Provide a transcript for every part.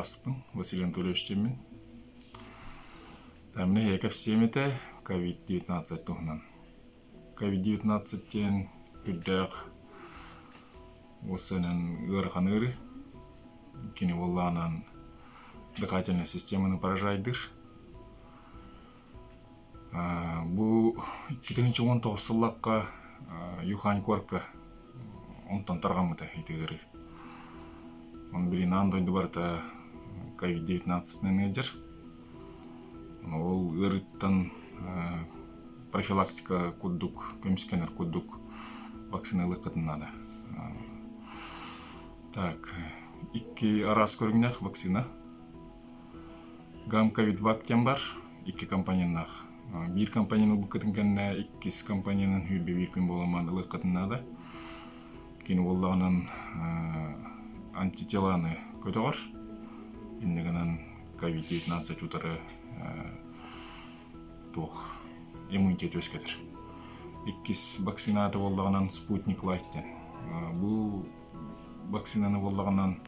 бырааспын Василий Анатольевич диэммин. Таммын эһиэхэ кэпсиэм этэ COVID-19 туһунан. COVID-19 диэн үрдээх уоссанан ыарахан ыарыы. Кини буоллаҕынан дыхательнай системаны поражайдыыр. Бу 2019 сыллахха Юхань куоракка онтон тарҕаммыта ити ыарыы. Ону билигин аан дойду барыта COVID-19 ыалдьар. Ол ыарыыттан профилактика курдук, көмүскэнэр курдук вакцина ылыаххытын наада. Так, икки араас көрүҥнээх вакцина. Гамковидвак диэн бар, икки компоненнаах. Биир компонент ылбыккытын кэннэ иккис компоненын сүүрбэ биир күн буоламман ылыаххытын наада. Кини буоллаҕынан антителаны көтөҕөр. Инньэ гынан COVID-19 утары туох иммунитет үөскэтэр. Иккис вакцината буоллаҕынан Спутник Лайт диэн. Бу вакцинаны буоллаҕынан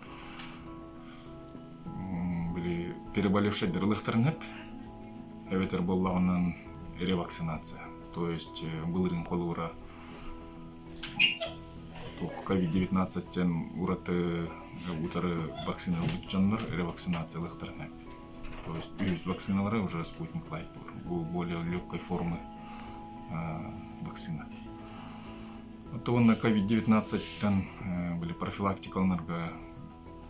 били переболевшайдар ылыахтарын сөп эбэтэр буоллаҕынан ревакцинация то есть былырыын холобура COVID-19 диэн ураты утары вакцина ылбыт дьоннор ревакцинация ылыахтарын сөп то есть үһүс вакциналара уже спутник лайт бу более легкой формы вакцина Оттон COVID-19-тан были профилактикаланарга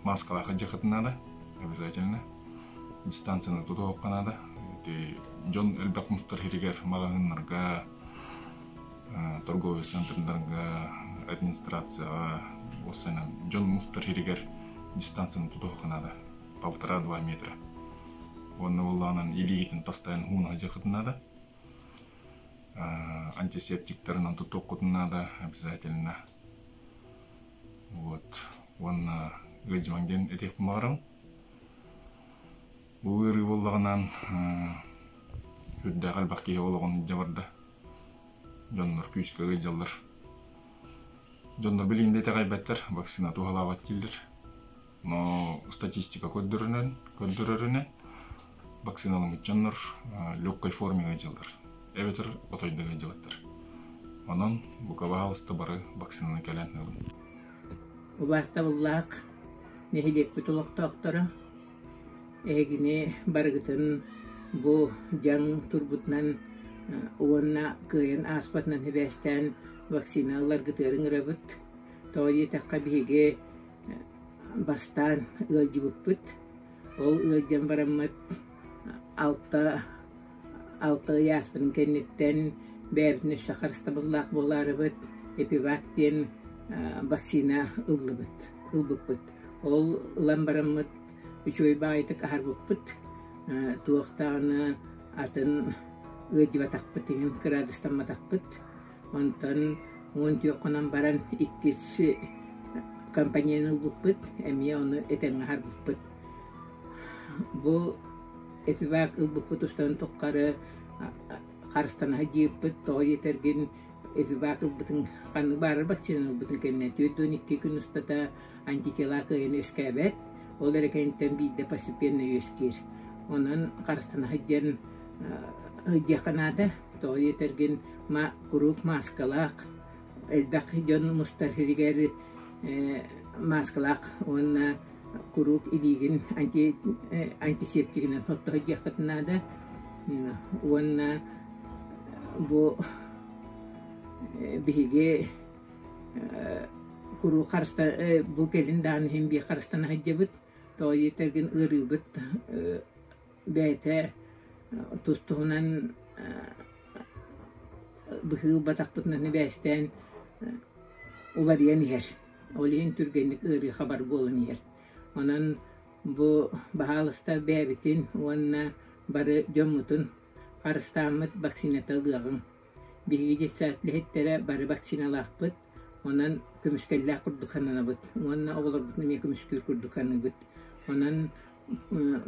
мааскалаах дьахатын наада обязательно. Дистанцияны тутуохха наада. Дьон элбэх мустар сиригэр маҕаһыыннарга, торговый центрдарга, администрацияҕа уопсайынан дьон мустар сиригэр дистанцияны тутуохха наада. Полтора-два метра. Уонна буоллаҕынан илиигитин постоянно ууна дьахатын наада. Антисептиктарынан тутуоххутун наада обязательно. Вот. Уонна ыалдьымаҥ диэн этиэхпин баҕарабын. Бу ыарыы буоллаҕынан сүрдээх элбэх киһи олоҕун илдьэ барда. Дьоннор күүскэ ыалдьаллар. Дьоннор билигин да итэҕэйбэттэр, вакцина туһалаабат дииллэр. Но статистика көрдөрөрүнэн, көрдөрөрүнэн вакциналаммыт дьоннор легкой форме ыалдьаллар эбэтэр отой да ыалдьыбаттар. Онон бука баһаалыста бары вакцинаны кэлэн ылыҥ. Убаастабыллаах нэһилиэкпит олохтоохторо, эһигини барыгытын бу дьаҥ турбутунан уонна кыайан ааспатынан сибээстээн вакцина ыларгытыгар ыҥырабыт. Тоҕо диэтэххэ биһиги Бастаан ыалдьыбыппыт. Ол ыалдьан бараммыт алта алта ый ааспытын кэнниттэн бэйэбитин өссө харыстабыллаах буолаарыбыт Эпивак диэн вакцина ыллыбыт, ылбыппыт. Ол ылан бараммыт үчүгэй баҕайытык аһарбыппыт. Туох даҕаны атын ыалдьыбатахпыт иһин кыраадыстамматахпыт. Онтон 14 хонон баран иккис компанияны ылбыппыт, эмиэ ону этэҥҥэ аһарбыппыт. Бу эпивак ылбыппыт устан туххары харыстана сылдьыыппыт, тоҕо диэтэргин эпивак ылбытыҥ ханнык баарар вакцинаны ылбытыҥ кэннэ 42 күн устата антитела кыайан үөскээбэт, ол эрэ кэнниттэн биирдэ постепенно үөскүүр. Онон харыстана сылдьан сылдьыахха наада, тоҕо диэтэргин куруук мааскалаах, элбэх дьон мустар сиригэр мааскалаах уонна куруук илиигин антисептигинэн сотто сылдьыаххытын наада уонна бу биһиги куруук харыста бу кэлин даҕаны иһин биир харыстана сылдьабыт тоҕо диэтэргин ыарыыбыт бэйэтэ тус-туһунан быһыы ылбатахпытына сибээстээн уларыйан иһэр. Ол иһин түргэнник ыарыы хабар буолан иһэр. Онон бу баһаалыста бэйэбитин уонна бары дьоммутун харыстааммыт вакцината ылыаҕыҥ. Биһиги детсад үлэһиттэрэ бары вакциналаахпыт, онон көмүскэллээх курдук сананабыт уонна оҕолорбутун эмиэ көмүскүүр курдук саныыбыт. Онон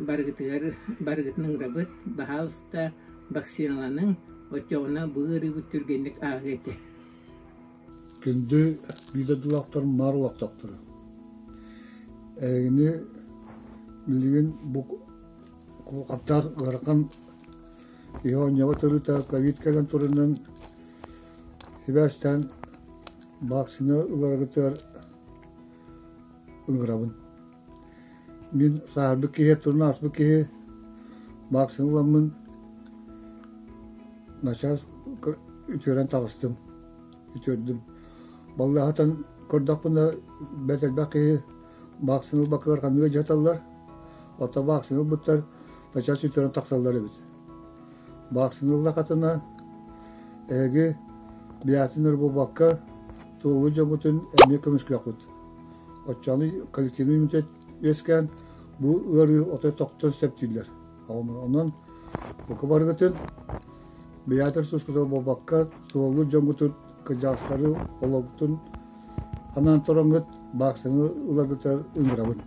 барыгытыгар барыгытын ыҥырабыт, баһаалыста вакциналаныҥ, оччоҕуна бу ыарыыбыт түргэнник ааһыа этэ. Күндү биир дойдулаахтарым наар олохтоохторо. Эһигини Билигин бу кулҕаттаах ыарахан киһи оонньообот ырыта ковид кэлэн турарынан сибээстээн вакцина ыларгытыгар ыҥырабын. Мин сааһырбыт киһи, турун ааспыт киһи вакцина ыламмын начаас үтүөрэн таҕыстым, үтүөрдүм. Баллаһатан көрдөхпүнэ бэрт элбэх киһи Баахсыны ылбаккалар ханныга дьаһаталлар, оттон баахсыны ылбыттар начаас сүтэрэн тахсаллар эбит. Баахсыны ыллахатына эһиги биятин эрэ буолбакка туолуу дьоҥҥутун эмиэ көмүскүөххүт. Оччону коллективный иммунитет үөскээн бу ыарыы отой тохтон сөп дииллэр. Онон бука барыгытын биятер сускута буолбакка туолуу дьоҥҥутун кырдьаҕастары олорбутун анаан тураҥҥыт баахсаны ыларгытыгар ыҥырабын.